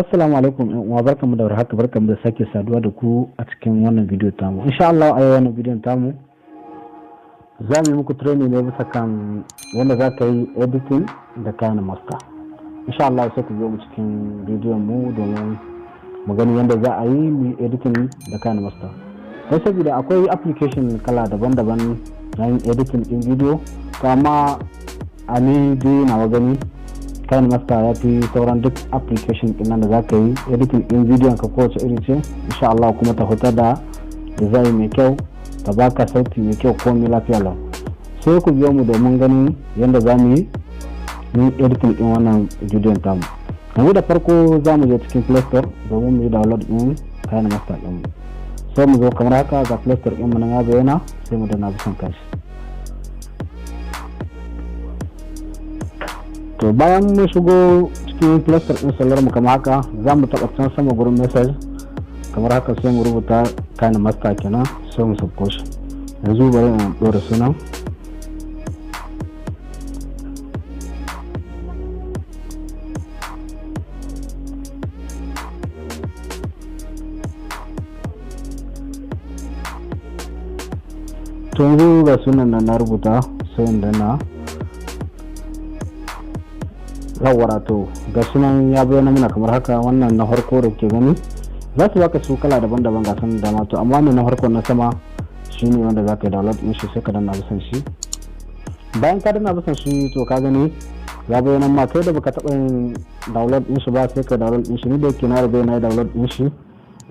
Assalamu alaikum yan uwa, barkamu da warhaka, barkamu da sake saduwa da ku a cikin wannan bidiyo tamu. Insha Allah a yau wannan bidiyon tamu za mu yi muku training ne bisa kan yadda za ka yi editing da KineMaster. Insha Allah sai ku zo mu cikin bidiyon mu domin mu gani yadda za a yi mu editing da KineMaster. Don saboda akwai application kala daban-daban na yin editing din bidiyo, to amma a ni dai nawa gani KineMaster ya fi sauran duk application din nan da za ka yi editing din bidiyon ka, kowace iri ce insha Allah, kuma ta fitar da design mai kyau, ta baka sauti mai kyau, komai lafiya lau. Sai ku biyo mu domin ganin yadda za mu yi editing din wannan bidiyon tamu. Yanzu da farko za mu je cikin Play Store domin mu yi download din KineMaster din mu. Sai mu zo kamar haka, ga Play Store din mu nan ya bayyana, sai mu danna bisan kashi. To bayan mun shigo cikin Play Store din sallar mu kamar haka, za mu taɓa can sama gurin message kamar haka, sai mu rubuta KineMaster kenan, sai mu sauko shi. Yanzu bari in ɗora sunan. To yanzu ga sunan nan na rubuta, sai in danna. Yawwa, to ga sunan ya bayyana mana kamar haka. Wannan na farko da kuke gani, za su baka su kala daban-daban, ga sunan dama. To amma wannan na farko na sama shine wanda za ka yi download din shi, sai ka danna bisan shi. Bayan ka danna bisan shi, to ka gani ya bayyana ma. Kai da baka taɓa yin download din shi ba, sai ka download din shi. Ni da yake na riga na yi download din shi,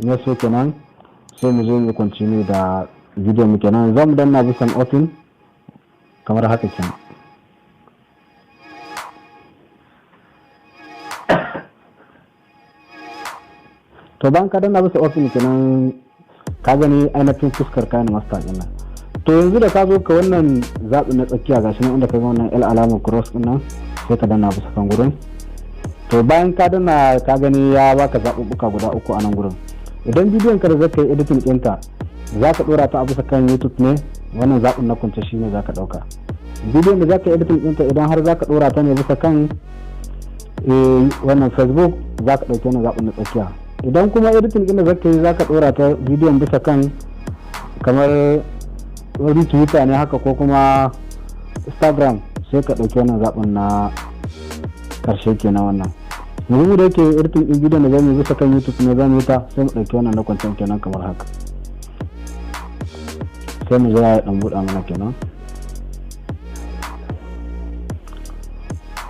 in ya so kenan sai mu zo mu continue da video mu kenan. Za mu danna bisan open kamar haka kenan. To bayan ka danna bisa open kenan, ka gani ainihin fuskar KineMaster din nan. To yanzu da ka zo ka wannan zaɓi na tsakiya, gashi nan inda ka ga wannan l alamar cross din nan, sai ka danna bisa kan gurin. To bayan ka danna, ka gani ya baka zaɓuɓɓuka guda uku a nan gurin. Idan bidiyon ka da zaka yi editing ɗinta za ka ɗora ta a bisa kan YouTube ne, wannan zaɓin na kwance shi ne za ka ɗauka. Bidiyon da za ka yi editing ɗinta, idan har za ka ɗora ta ne bisa kan wannan Facebook, za ka ɗauki wannan zaɓin na tsakiya. Idan kuma editing ɗin da zaka yi, za ka ɗora ta bidiyon bisa kan kamar wani Twitter ne haka ko kuma Instagram, sai ka ɗauki wannan zaɓin na ƙarshe kenan. Wannan yanzu da yake editing ɗin bidiyon da zamu yi bisa kan YouTube ne zamu yi ta, sai mu ɗauki wannan na kwanciyar kenan kamar haka. Sai mu jira ya ɗan buɗa mana kenan.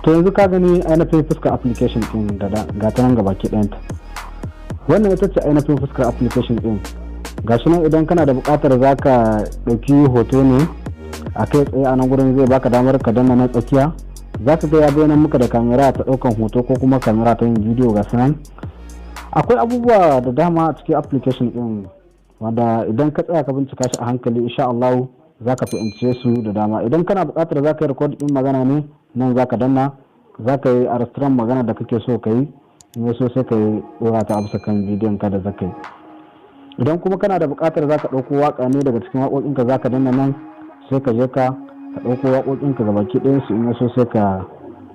To yanzu ka gani ainihin fuskar application ɗin da ga ta nan gabaki ɗayanta. Wannan ita ce ainihin fuskar application ɗin, gashi nan. Idan kana da buƙatar za ka ɗauki hoto ne a kai tsaye a nan gurin, zai baka damar ka danna na tsakiya. Za ka ga ya bayyana muka da kamera ta ɗaukan hoto ko kuma kamera ta yin bidiyo, ga nan. Akwai abubuwa da dama a cikin application ɗin wanda idan ka tsaya ka bincika shi a hankali, insha Allah za ka fahimce su da dama. Idan kana buƙatar za ka yi record ɗin magana ne, nan za ka danna, za ka yi a magana da kake so ka yi. In so sai ka yi ɗora ta a bisa kan bidiyon ka da za ka yi. Idan kuma kana da buƙatar za ka ɗauko waƙa ne daga cikin waƙoƙinka, za ka danna nan, sai ka je ka ɗauko waƙoƙinka ga baki ɗayan su. In so sai ka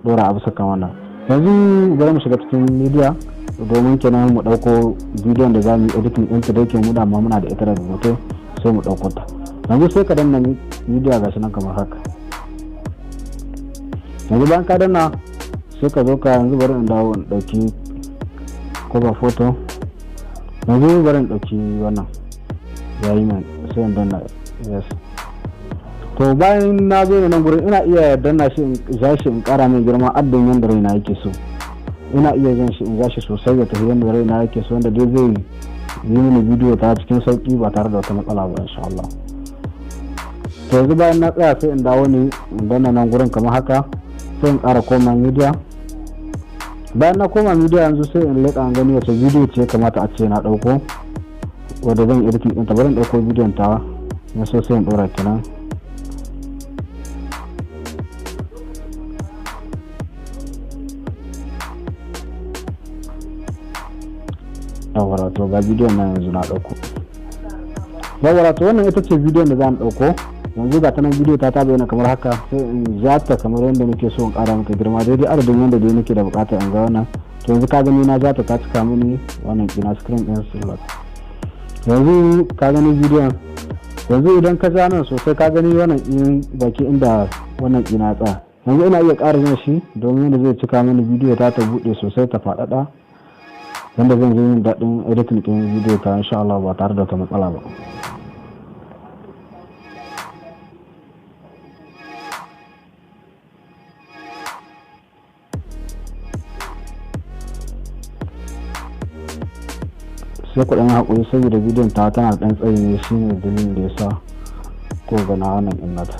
ɗora a bisa kan wannan. Yanzu bari mu shiga cikin media domin kenan mu ɗauko bidiyon da za mu yi editing ɗinta. Da yake mu dama muna da ita daga hoto, sai mu ɗauko ta. Yanzu sai ka danna media, gashi nan kamar haka. Yanzu bayan ka danna, sai ka zo ka, yanzu bari in dawo in ɗauki cover photo. Yanzu bari in ɗauki wannan, yayi mai, sai in danna yes. To bayan na zo nan gurin, ina iya danna shi, in ja shi, in ƙara mai girma addin yanda raina yake so. Ina iya jan shi, in ja shi sosai ya tafi yanda raina yake so, wanda dai zai yi mini bidiyo ta cikin sauki ba tare da wata matsala ba insha Allah. To yanzu bayan na tsaya, sai in dawo ne in danna nan gurin kamar haka, sai in ƙara koma media. Bayan na koma media, yanzu sai in leƙa an gani wace bidiyo ce ya kamata a ce na ɗauko wadda zan editing ɗinta. Bari in ɗauko bidiyon ta na so, sai in ɗora kenan. Yawwa, to ga bidiyon nan yanzu na ɗauko. Yawwa, to wannan ita ce bidiyon da za mu ɗauko. Yanzu ga ta nan, bidiyo ta bayyana kamar haka. Sai in ja ta kamar yadda nake so, in ƙara mata girma daidai adadin yadda dai nake da bukata in ga wannan. To yanzu ka gani na za ta cika mini wannan ina screen din slot. Yanzu ka gani bidiyon, yanzu idan ka ja nan sosai, ka gani wannan in baki inda wannan ina tsaya. Yanzu ina iya ƙara jan shi domin yadda zai cika mini bidiyo ta buɗe sosai, ta faɗaɗa, yadda zan zo yin daɗin editing ɗin bidiyo ta insha Allah ba tare da wata matsala ba. Sai ku ɗan haƙuri saboda bidiyon ta tana ɗan tsayi ne, shine dalilin da ya sa ko gana wannan ɗin nata.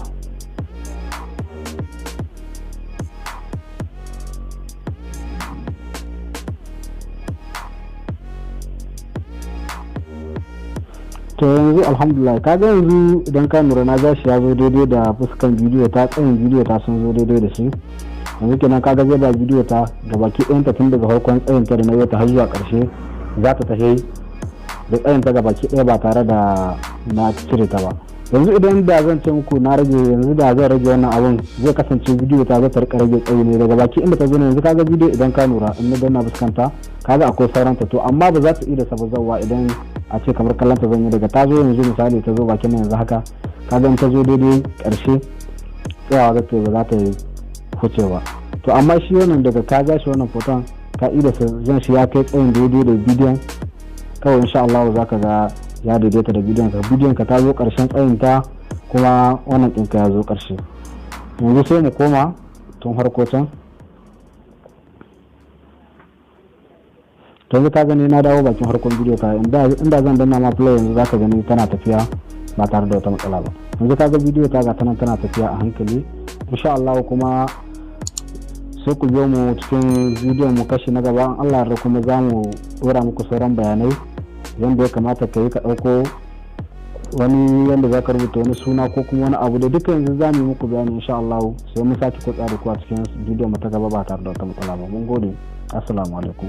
To yanzu alhamdulillah, ka ga yanzu idan ka lura na ja shi ya zo daidai da fuskan bidiyo ta, tsayin bidiyo ta sun zo daidai da shi. Yanzu kenan ka ga zai ba bidiyo ta gabaki ɗayanta, tun daga farkon tsayin ta da na ta har zuwa ƙarshe, za ta tafi da tsayin ta gabaki ɗaya ba tare da na cire ta ba. Yanzu idan da zan ce muku na rage, yanzu da zan rage wannan abun, zai kasance bidiyo ta za ta rika rage tsayi ne daga baki inda ta zo. Yanzu kaga bidiyo, idan ka lura, in na danna fuskanta, kaga akwai sauran ta. To amma ba za ta iya saba idan a ce kamar kallon ta zan yi daga ta zo yanzu, misali ta zo bakin nan yanzu haka, kaga in ta zo daidai karshe tsayawa za ta, ba za ta yi huce ba. To amma shi wannan, daga ka ja shi wannan foton, ka ida zan shi ya kai tsayin daidai da bidiyon kawai, insha Allah za ka ga ya daidaita da bidiyon ka. Bidiyon ka ta zo karshen tsayin ta, kuma wannan ɗinka ya zo karshe. Yanzu sai mu koma tun harko can. To yanzu ka gani na dawo bakin harkon bidiyo ka. Inda zan danna ma play yanzu, zaka gani tana tafiya ba tare da wata matsala ba. Yanzu ka ga bidiyo ta ga tana tana tafiya a hankali insha Allah. Kuma sai ku biyo mu cikin bidiyon mu kashi na gaba Allah yarda, kuma za mu dora muku sauran bayanai yadda ya kamata ka yi ka ɗauko wani, yadda za ka rubuta wani suna ko kuma wani abu da duka. Yanzu za mu yi muku bayani insha Allah. Sai mun sake kutsa da ku a cikin bidiyon mu ta gaba ba tare da wata matsala ba. Mun gode, assalamu alaikum.